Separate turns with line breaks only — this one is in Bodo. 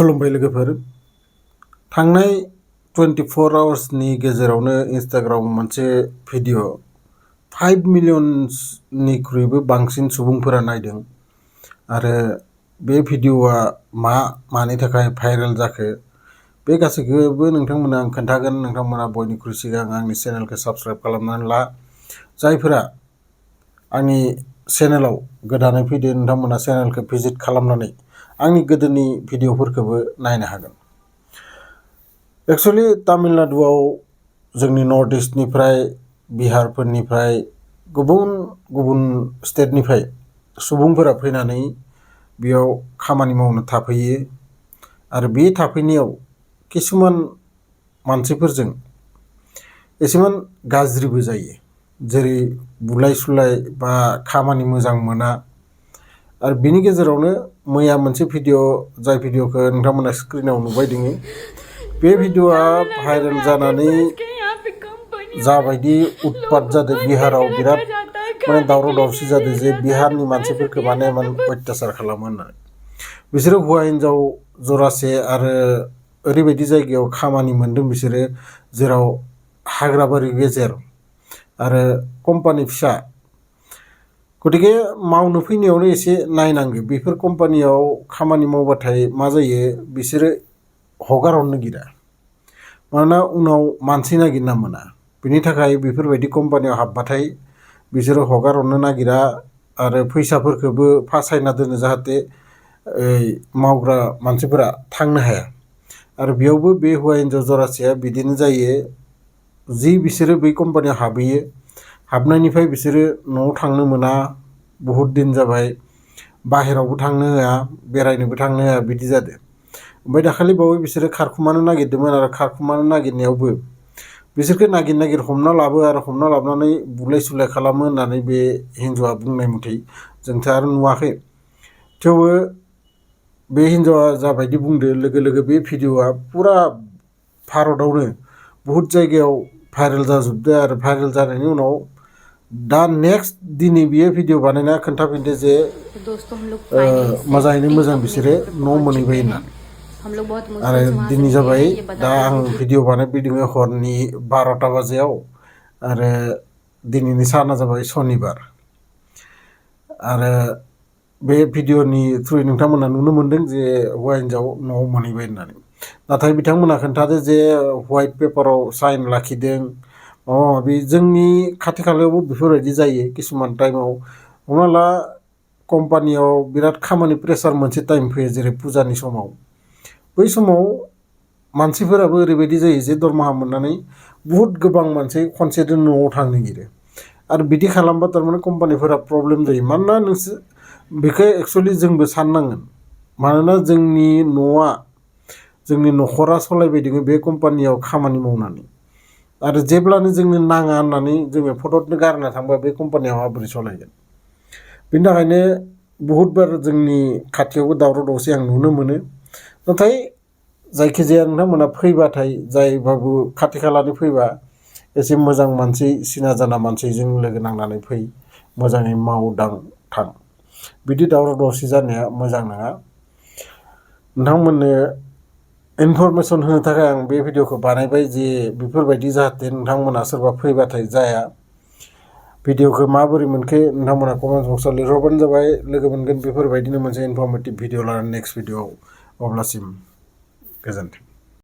खुलुमबाय लोगोफोर थांनाय 24 आवार्सनि गेजेरावनो इन्स्टाग्राम मोनसे भिडिअ 5 मिलियननिख्रुइबो बांसिन सुबुंफोरा नायदों आरो बे भिडिअआ मानि थाखाय भाइरेल जाखो बे गासैखौबो नोंथांमोना आं खोन्थागोन। नोंथांमोना बयनिख्रुइ सिगां आंनि चेनेलखौ साबस्क्राइब खालामनानै ला। जायफोरा आंनि चेनेलाव गोदानै फैदों नोंथांमोना चेनेलखौ भिजिट खालामनानै आंनि गोदोनि भिडिअफोरखौबो नायनो हागोन। एक्चुअली तामिलनाडुआव जोंनि नर्थ इस्टनिफ्राय बिहारफोरनिफ्राय गुबुन गुबुन स्टेटनिफ्राय सुबुंफोरा फैनानै बेयाव खामानि मावनो थाफैयो आरो बे थाफैनायाव किसुमान मानसिफोरजों एसेमान गाज्रिबो जायो, जेरै बुलाय सुलाय बा खामानि मोजां मोना। आरो बिनि गेजेरावनो मैया मोनसे भिडिअ जाय भिडिअखौ नोंथांमोना स्क्रिनाव नुबाय दङ, बे भिडिअआ भाइरेल जानानै जाबायदि उत्पात जादों बिहाराव बिराद माने दावराव दावसि जादों जे बिहारनि मानसिफोरखौ माने अत्याचार खालामो होननानै। बिसोरो हौवा हिन्जाव जरासे आरो ओरैबायदि जायगायाव खामानि मोन्दों बिसोरो जेराव हाग्राबारि गेजेर आरो कम्पानि फिसा। गतिके मावनो फैनायावनो एसे नायनांगौ। बेफोर कम्पानियाव खामानि मावबाथाय मा जायो, बिसोरो हगार हरनो गिरा, मानोना उनाव मानसि नागिरना मोना। बिनि थाखाय बेफोरबायदि कम्पानियाव हाबबाथाय बिसोरो हगार हरनो नागिरा आरो फैसाफोरखौबो फासायना दोनो जाहाथे मावग्रा मानसिफोरा थांनो हाया। आरो बेयावबो बे हौवा हिन्जाव जरासेया बिदिनो जायो, जि बिसोरो बै कम्पानियाव हाबहैयो, हाबनायनिफ्राय बिसोरो न'आव थांनो मोना, बहुद दिन जाबाय, बाहेरावबो थांनो होआ, बेरायनोबो थांनो होआ, बिदि जादों। ओमफ्राय दाखालि बावै बिसोरो खारखुमानो नागिरदोंमोन आरो खारखुमानो नागिरनायावबो बिसोरखौ नागिर हमना लाबो आरो हमना लाबोनानै बुलाय सुलाय खालामो होननानै बे हिन्जावआ बुंनाय मथै जोंथ' आरो नुवाखै। थेवबो बे हिन्जावआ जाबायदि बुंदों लोगो लोगो बे भिडिअआ फुरा भारतआवनो बहुद जायगायाव भाइरेल जाजोबदों आरो भाइरेल जानायनि उनाव दा नेक्स्ट दिनै बियो भिडिअ बानायना खोन्थाफिनदो जे मोजाङैनो मोजां बिसोरो न' मोनहैबाय होननानै। आरो दिनै जाबाय दा आं भिडिअ बानायफैदों हरनि 12टा बाजियाव आरो दिनैनि साना जाबाय सनिबार। आरो बे भिडिअनि थ्रुयै नोंथांमोना नुनो मोन्दों जे हौवा हिन्जाव न'आव मोनहैबाय होननानै। नाथाय बिथांमोना खोन्थादो जे व्हाइट पेपाराव साइन लाखिदों माबा माबि। जोंनि खाथि खालायावबो बेफोरबायदि जायो किसुमान टाइमाव। हमना ला कम्पानियाव बिराद खामानि प्रेसार मोनसे टाइम फैयो, जेरै फुजानि समाव। बै समाव मानसिफोराबो ओरैबायदि जायो जे दरमाहा मोननानै बुहुद गोबां मानसि खनसेनो न'आव थांनो नागिरो आरो बिदि खालामबा थारमाने कम्पानिफोरा प्रब्लेम जायो। मानोना नोंसोर बेखौ एक्सुवेलि जोंबो साननांगोन, मानोना जोंनि न'आ जोंनि न'खरा सालायबाय दङ बे कम्पानियाव खामानि मावनानै। आरो जेब्लानो जोंनो नाङा होननानै जोङो फटकनो गारना थांबा बे कम्पानियाव माबोरै सालायगोन। बिनि थाखायनो बहुदबार जोंनि खाथियावबो दावराव दावसि आं नुनो मोनो। नाथाय जायखिजाया नोंथांमोना फैबाथाय जायबाबो खाथि खालानि फैबा एसे मोजां मानसि सिना जाना मानसिजों लोगो नांनानै फै, मोजाङै माव दां थां। बिदि दावराव दावसि जानाया मोजां नङा। नोंथांमोननो इनफरमेसन होनो थाखाय आं बे भिडिअखौ बानायबाय जे बेफोरबायदि जाहाथे नोंथांमोना सोरबा फैबाथाय जाया। भिडिअखौ माबोरै मोनखो नोंथांमोना कमेन्ट बक्सआव लिरहरबानो जाबाय। लोगो मोनगोन बेफोरबायदिनो मोनसे इनफरमेटिभ भिडिअ लानानै नेक्स्ट भिडिअआव। अब्लासिम गोजोन्थों।